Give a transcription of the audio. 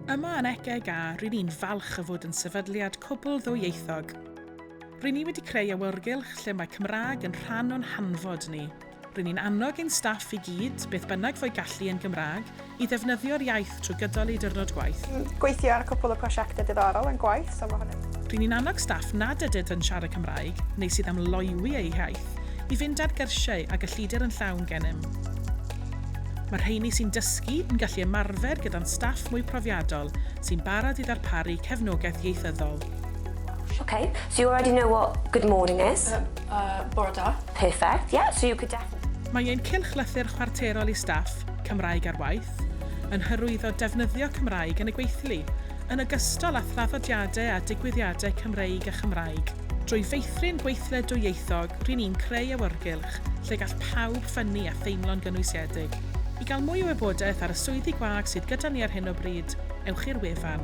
Yma yn EGA, ry'n ni'n falch o fod yn sefydliad cwbl ddwyieithog. Ry'n ni wedi creu awyrgylch lle mae Cymraeg yn rhan o'n hanfod ni. Ry'n ni'n annog ein staff i gyd, beth bynnag fo'u gallu yn Gymraeg, i ddefnyddio'r iaith trwy gydol eu diwrnod gwaith. Gweithio ar cwpl o prosiectau diddorol yn gwaith, so mae hwn yn. Ry'n ni'n annog staff nad ydynt yn siarad Cymraeg, neu sydd am loywi eu hiaith, i fynd ar gyrsiau a gyllidir yn llawn gennym. Mae'r rheini sy'n dysgu yn gallu ymarfer gyda'n staff mwy profiadol sy'n barod i ddarparu cefnogaeth ieithyddol. Okay, so you already know what good morning is. Uh, bore da. Perfect, yeah, so you could definitely. Mae ein cylchlythyr chwarterol i staff, Cymraeg ar Waith, yn hyrwyddo defnyddio Cymraeg yn y gweithlu, yn ogystal â thraddodiadau a digwyddiadau Cymreig a Chymraeg. Drwy feithrin gweithle dwyieithog, ry'n ni'n creu awyrgylch lle gall pawb ffynnu a theimlo'n gynwysiedig. I gael mwy o wybodaeth ar y swyddi gwag sydd gyda ni ar hyn o bryd, ewch i'r wefan.